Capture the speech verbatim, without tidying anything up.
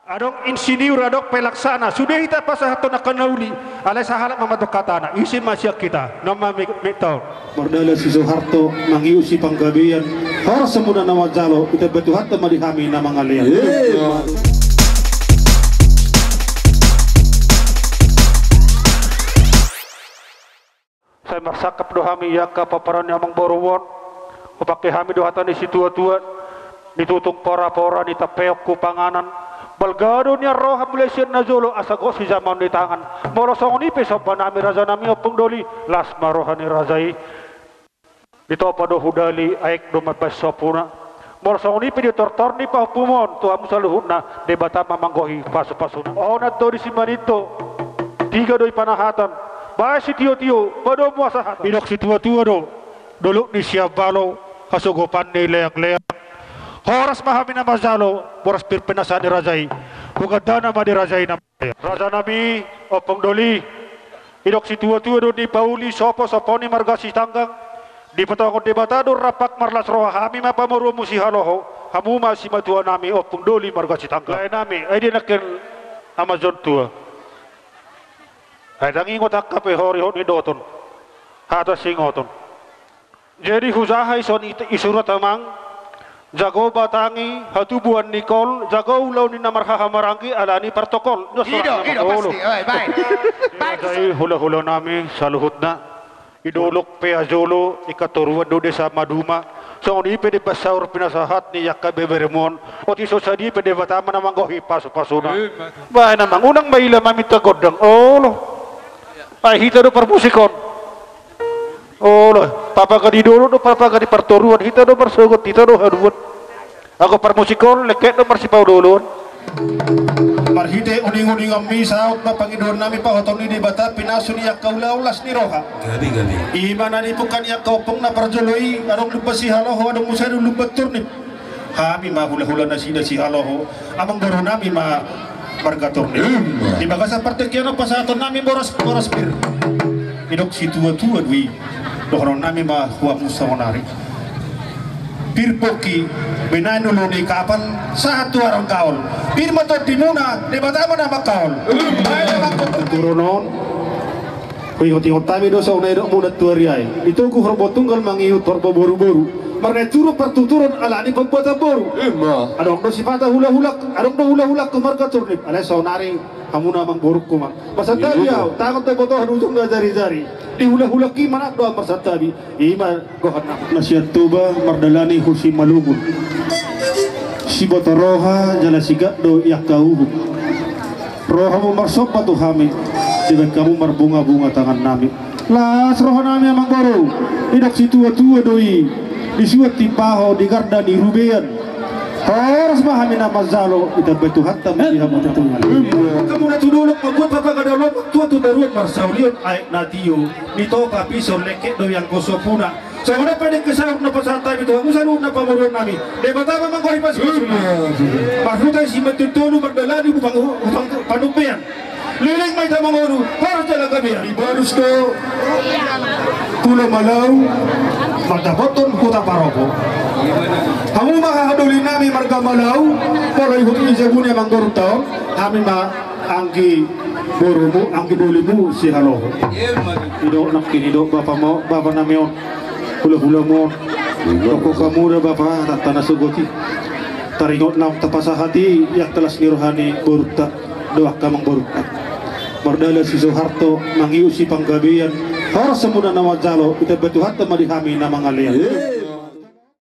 Adong insinyur, adong pelaksana, sude hita pasahathon angka na uli, alai sahalak ma mandok hatana, ise ma sian hita, non ma mi-, mitaon. Mardalan si Soeharto, mangihut si Panggabean, horas hamuna na manjalo, ditambai Tuhanta ma di hami na mangalean. Sai marsangkap do hami angka pomparan ni amangboru on. Hupangke hami do hata ni situatua: Nitutung porapora, nitampeon tu panganan. Balga do nian roha mulai sian na jolo, asa gok sijamaon ni tangan. Molo songon i pe somba nami raja nami ompung doli, las ma roha ni raja i. Ditopa do hudali, aek do mambaen sompuna. Molo songon i pe di tortor ni pahompum on, tu hamu saluhutna, Debata ma manggohi pasupasuna. Onan do di Simanindo, tiga do i panahatan, baen sitiotio, padomu hasahatan. Didok situatua do, dolok ni Siambalo, hasogopan ni leangleang. Horas ma hami na manjalo, boras pir pe na sahat ni raja i. Hugandana ma di raja i na Raja nami, ompung doli, didok situatua do: Nipauli sopo, sopo ni marga Sitanggang, dipatongon Debata do rampak marlas roha, hami ma pamoruonmu Sihaloho, hamu ma simatua nami ompung doli marga Sitanggang. Lae nami, ai dia nangkin ama jontua. Ai ndang ingot angka pe horihon idoton. Hata singoton. Jadi hujaha i songon i, isurat amang, jago batangi hatubuan ni kol, jago ulaon ni na marhahamaranggi alani partokol. Ido, ido, pasti. Oi, baik. Baik. Jadi hulahula nami saluhutna, di dolok pe ajolo, ingkon toruan do desa maduma. Songon i pe di pasahat pinasahat ni angka beberemu on, otik so sadia pe Debata ma na manggohi pasupasuna. Baen amang, unang ma ila maminta gondang. Olo. Ai hita do parmusik on. Olo, papagadi dolok do, papagadi partoruan, hita do marsogot, hita do haduan. Anggo parmusik on, lengket do marsipaolooloan. Marhite uninguninganmi saut ma pangidoan nami, pahoton ni Debata pinasu ni angka ulaon las ni roha. Gabe, gabe. I ma na nipungka ni angka ompung na parjolo i, adong Lumban Sihaloho, adong muse do Lumban Turnip. Hami ma hulahula nasida Sihaloho, amangboru nami ma marga Turnip. Di bagasan partingkian on pasahaton nami boras, boras pir. Didok situatua do i, dohonon nami ma tu hamu saonari: Pir pongki, binahen ulu ni kapal, sahat tu arang gaol. Pir ma tondimuna, Debata ma na mangkaol. Baen ma. Turun on. Huingotingot hami do songon na nidokmuna tu ari i: Ditogu horbo tunggal, mangihut horbo boruboru. Marnaeng turun partuturon alani pambuatan boru. Ima. Adong do sipata hulahula, adong do hulahula tu marga Turnip. Alai saonari hamuna amangborungku ma. Marsantabi ahu, tangan tu botoh, ujung na jarijari. Di hulahulangki manat do ahu marsantabi. Ima gohanna. Na sian Toba mardalani hu Simalungun. Siboto roha jala sigak do i angka uhum. Rohamu marsomba tu hami, dibaen hamu marbungabunga tangan nami. Las roha nami amangboru, didok situatua do i, disuan timbaho di garda ni rubean. Horas ma hami na manjalo, ditambai Tuhanta ma di hamu. Hamuna tu dolok mambuat papagadaloman, tua tu toruan marsaulian, aek na tio, ditopa pison, lengket do i anggo sompuna. Songon on pe dengke saur na pasahat hami tu hamu saluhutna pamoruon nami. Debata ma manggohi pasupasuna. Marhuta i Simatuntolu mardalani hu pang-, hu pang-, panumpean. Leleng ma hita mangolu, horas jala gabean. Di Barus do Pulo Malau, mandapothon huta Paropo. Hamu ma hahadoli nami marga Malau, molo ihut i jabu ni amangborunta on, hami ma anggi borumu, anggi dolimu Sihaloho. Didok nangkin, didok bapa mo, bapa nami on, hulahulamu on. Didok hamu da bapa, rata na sogot i. Taringot naung tapasahat i, di angka las ni roha ni borunta dohot angka amangborunta. Mardalan si Soeharto, mangihut si Panggabean, horas hamuna na manjalo, ditambai Tuhanta ma di hami na mangalean.